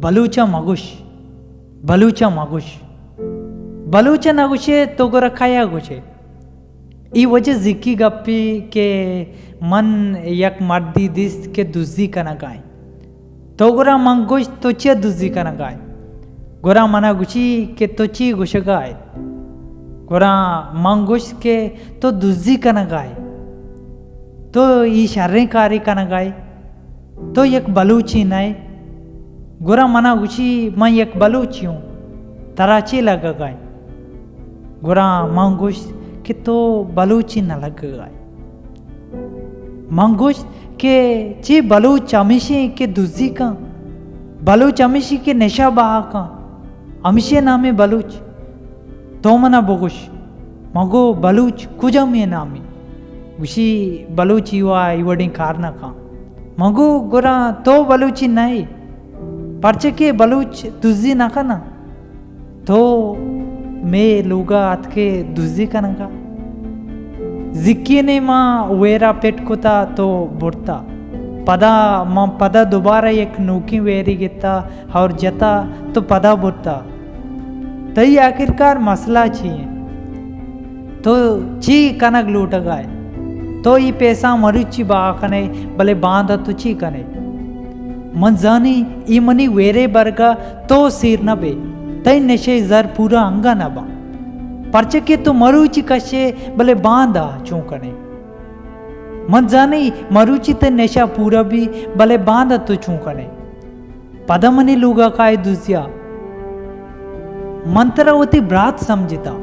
بلوچ ءَ مگوش، بلوچ ءَ مگوش، بلوچ ءَ نہ گوشے تو گڑا کئے ءَ گوشے؟ اے واجہ زکی گپے کہ من یک مردے دیست کہ دزی کنگ ءَ اِنت۔ تو گڑا من گوشت تو چیا دزی کنگ ءَ ئے؟ گڑا من ءَ گوشی کہ تو چی گوشگ ءَ ئے؟ گڑا من گوشت کہ تو دزی کنگ ءَ ئے، تو اے شریں کارے کنگ ءَ ئے۔ تو یک بلوچے نہ ئے؟ گڑا من ءَ گوشی، من یک بلوچے اوں، ترا چے لگگ ءَ اِنت؟ گڑا من گوشت کہ تو بلوچے نہ لگگ ءَ ئے۔ من گوشت کہ چے بلوچ ہمیش اِنت کہ دزی کن، بلوچ ہمیش اِنت کہ نشہ بہا کن، ہمیشی نام اِنت بلوچ۔ تو من ءَ بگوش، من گو بلوچ کجامیں نامے؟ گوشی بلوچ اے وا اے وڑیں کار نہ کن۔ من گو گڑا تو بلوچے نہ ئے، پرچا کہ بلوچ دزی نہ کن اَنت۔ تو مئے لوگ ءَ اتکے دزی کنگ ءَ۔ زکینے ما ویرا پٹ کتا تو برتا۔ پدا من پدا دوبارہ یک نوکیں ویرے گتا اور جتا تو پدا برتا۔ تئی آخرکار مسئلہ چی اِنت؟ تو چی کنگ لوٹگ ءَ ئے؟ تو اے پیسہ مروچی بہا کن ئے، بلے باندا تو چی کن ئے؟ من زانی اے منی ویرے برگ ءَ تو سیر نہ بئے، تئی نشہ ءِ زر پورا انگہ نہ باں۔ پرچا کہ تو مروچی کش ئے، بلے باندا چون کن ئے؟ من زانی مروچی تئی نشہ پورا بی، بلے باندا تو چون کن ئے؟ پدا منی لوگ ءَ کائے دزی ءَ۔ من ترا وتی برات سمجھتا۔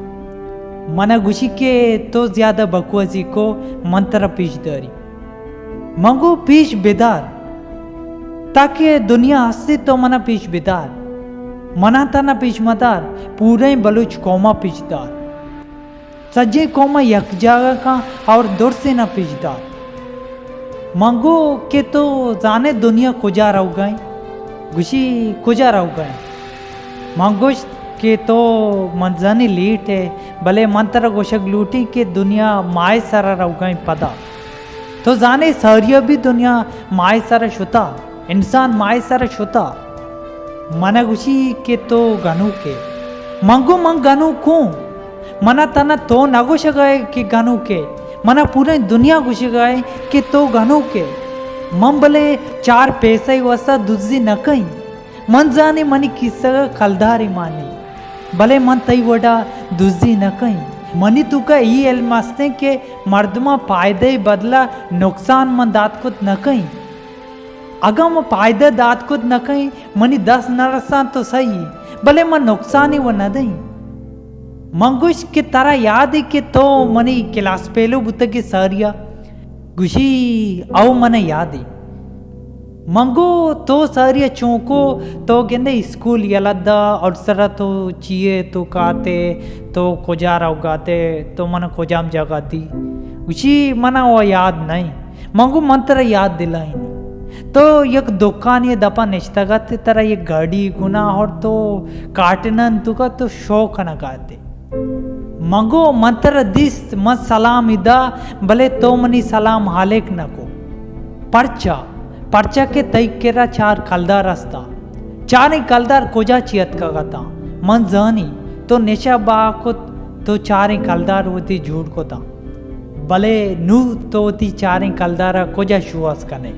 من ءَ گوشی کہ تو زیادہ بکوازی کو، من ترا پیش داری۔ من گو پیش بدار، تاکہ دنیا ہستی تو من ءَ پیش بدار۔ من ءَ تنہا پیش مدار، پوریں بلوچ قوم ءَ پیش دار۔ سجیں قوم ءَ یک جاگہ کن اور درسینا پیش دار۔ من گو کہ تو زانے دنیا کجا روگا ایں؟ گوشی کجا روگا ایں؟ من گوشت کہ تو من زانی لیٹ ئے، بلے من ترا گوشگ لوٹی کہ دنیا ماہ ءِ سرا روگا ایں پدا۔ تو زانے ساریا بھی دنیا ماہ ءِ سرا شتا، انسان ماہ ءِ سرا شتا۔ من ءَ گوشی کہ تو گنوک ئے۔ من گو من گنوک اوں۔ من ءَ تنہا تو نہ گوشگ ءَ ئے کہ گنوک ئے، من ءَ پوریں دنیا گوشگ ءَ ئے کہ تو گنوک ئے۔ من بلے چار پیسہ ءِ واستا دزی نہ کئیں۔ من زانی منی کیسگ ءَ کلدارے مانی، بلے من تئی وڑا دزی نہ کئیں۔ منی توکا اے علم استیں کہ مردماں پائدہ ءِ بدلا نقصان من دات کت نہ کئیں۔ اگاں من پائدہ دات کت نہ کئیں، منی دست نہ رساں تو سہی، بلے من نقصانے و نہ دئیں۔ من گوشت کہ ترا یاد ایں کہ تو منی کلاس پیلو بوتگ ئے ساریا؟ گوشی او من یاد ایں۔ من گو تو ساریا چونکو، تو گندے اسکول یلہ دا اور سرا تو چیے تو کاتے، تو کجا روگاتے، تو من کجام جاگہ دی؟ گوشی من و یاد نہ ایں۔ من گو من ترا یاد دلائینی۔ تو یک دکانی دپا نشتگ ات، ترا یک گاڑی گنا اور تو کاٹنن تو کا تو شو کنگا تے۔ من گو من ترا دیست، من سلام ادا، بلے تو منی سلام ہالیک نہ کو۔ پرچا؟ پرچا کہ تئی کرا چار کلدار استا۔ چاریں کلدار کجا چی اتکگ اتاں؟ من زانی تو نشہ بہا کت، تو چاریں کلدار وتی جوڑ کتاں۔ بلے نوں تو وتی چاریں کلدار ءَ کجا شوہاز کن ئے؟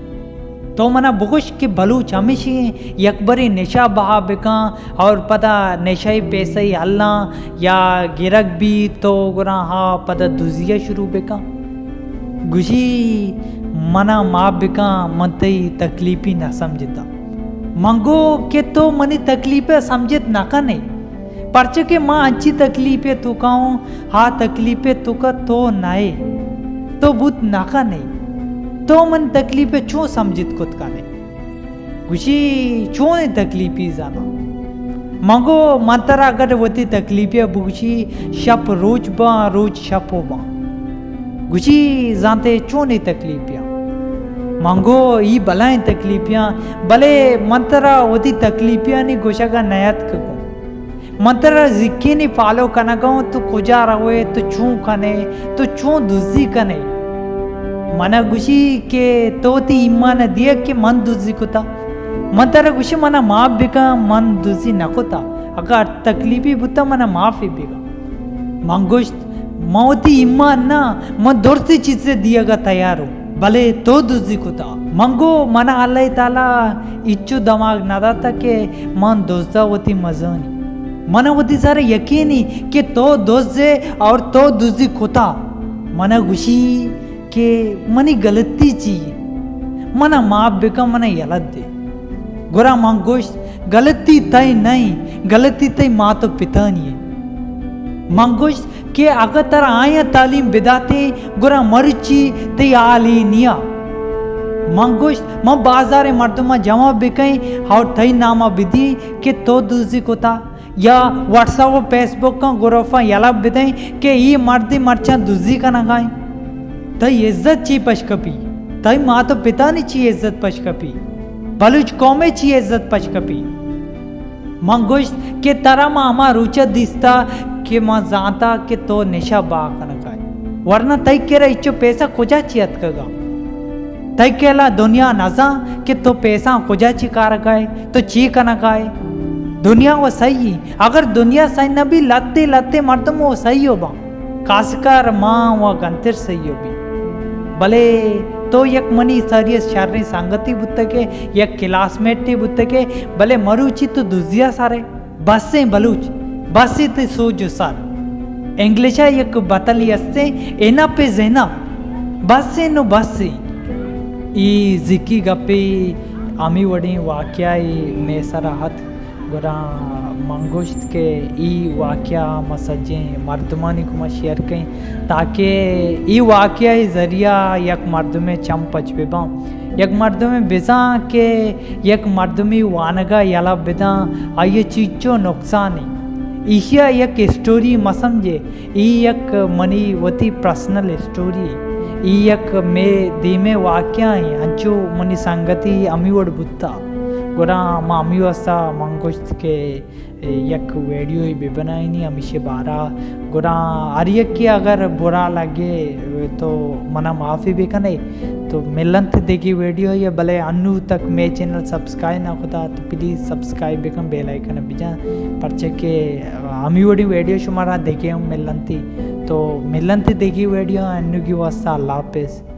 تو من ءَ بگوش کہ بلوچ ہمیشی ایں، یکبرے نشہ بہا بکاں اور پدا نشہ ءِ پیسہ ءَ ہلاں یا گرگ بیت تو گڑا ہا پدا دزی ءَ شروع بکاں۔ گوشی من ءَ معاف بکاں، من تئی تکلیپی نہ سمجھتاں۔ من گو کہ تو منی تکلیپ ءَ سمجھت نہ کن ئے۔ پرچا کہ ما انچی تکلیپے توکا اوں، ہا تکلیپے توکا تو نہ ئے، تو بوت نہ کن ئے، تو من تکلیپے چون سمجھت کت کن ئے؟ گوشی، چونیں تکلیپی زاناں؟ من گو، من ترا اگر وتی تکلیپے بگوشی، شپ روچ باں، روچ شپ باں۔ گوشی، زانتے چونیں تکلیپیاں؟ من گو، ای بلائیں تکلیپیاں، بلے من ترا وتی تکلیپیانی گوشگا نیاتکگوں۔ من ترا زکینی فالو کنگا اوں، تو کجا روئے، تو چون کنے، تو چون دزی کنے؟ منا گوشی کہ تو وتی ایمان دیگ کہ من دزی کتا۔ من ترا گوشی، منا معاف بکن، من دزی نکتا۔ اگاں ہر تکلیفی بوتا، منا معافی بکن۔ من گوشت، من وتی ایمان نہ، من درستی چیزے دیگا تیار ہوں، بلے تو دزی کتا۔ من گو، منا اللہ تعالی اچو دماغ نہ داتا کہ من دزدا وتی مزانی۔ منا وتی سر یقینی کہ تو دزے اور تو دزی کتا۔ منا گوشی، کہ منی غلطی چی؟ منا معاف بکن، منا یلہ دے۔ گڑا من گوشت، غلطی تئی نئیں، غلطی تئی مات و پتانی ایں۔ من گوشت کہ اگاں ترا آیاں تعلیم بداتے، گڑا مرچی تئی حال اے نیا۔ من گوشت، من بازار مردماں جمع بکئیں اور تئی ناما بدی کہ تو دزی کتا۔ یا واٹس ایپ و فیس بک ء گروپاں یلہ بدئیں کہ اے مردے مرچاں دزی کنگا انت۔ تئی عزت چی پش کپی؟ تئی مات و پتانی چی عزت پش کپی؟ بلوچ قوم ء چی عزت پش کپی؟ من گوشت کہ ترا ما ہما روچ ء دیستا کہ ما زانتا کہ تو نشہ با کنگا ئے، ورنہ تئی کرا ہچو پیسہ کجا چی اتکگا؟ تئی کلا دنیا نزان کہ تو پیساں کجا چی کارگا ئے، تو چی کنگا ئے؟ دنیا و سہی، اگر دنیا سہی نہ بی، لتے لتے مردم و سہی و باں، کاسکار ماں و گنتر سہی و بی۔ بلے تو یک منی ساری شریں سنگتی بوتگے، یک کلاس میٹے بوتگے، بلے مروچی تو دزیا سرے۔ بسیں بلوچ، بسیں تئی سوج و سر۔ انگلش ء یک بتلی استیں، انپ از انپ۔ بسیں نو بسیں۔ ای زکی گپے ہمی وڑیں واقعہ ای مے سرا ات، گڑا من گوشت کہ ای واقعہ ما سجیں مردمانی گوما شیئر کئیں، تاکہ ای واقعہ ای ذریعہ یک مردمے چم پچ بباں۔ یک مردمے بزاں کہ یک مردمی وانگا یلہ بداں، آئی چیچو نقصانی۔ ایشیا یک اسٹوری مسمجے، ای یک منی وتی پرسنل اسٹوری۔ ای یک مے دیمے واقعہ ایں، انچو منی سنگتی ہمی وڑ بوتا۔ گڑا ما ہمی واسطہ من گوشت کہ یک ویڈیوے بہ بنائینی ہمیشی بارا۔ گڑا ہر یکے اگر برا لگے تو منا معافی بکنے۔ تو ملنت دگی ویڈیو یا، بلے انو تک مے چینل سبسکرائب نہ کتا تو پلیز سبسکرائب بکن، بیل آئیکن بجن، پرچہ کہ ہمی وڑی ویڈیو شمارا دگے ہم ملنتی۔ تو ملنت دگی ویڈیو، انو گی واسطہ اللہ حافظ۔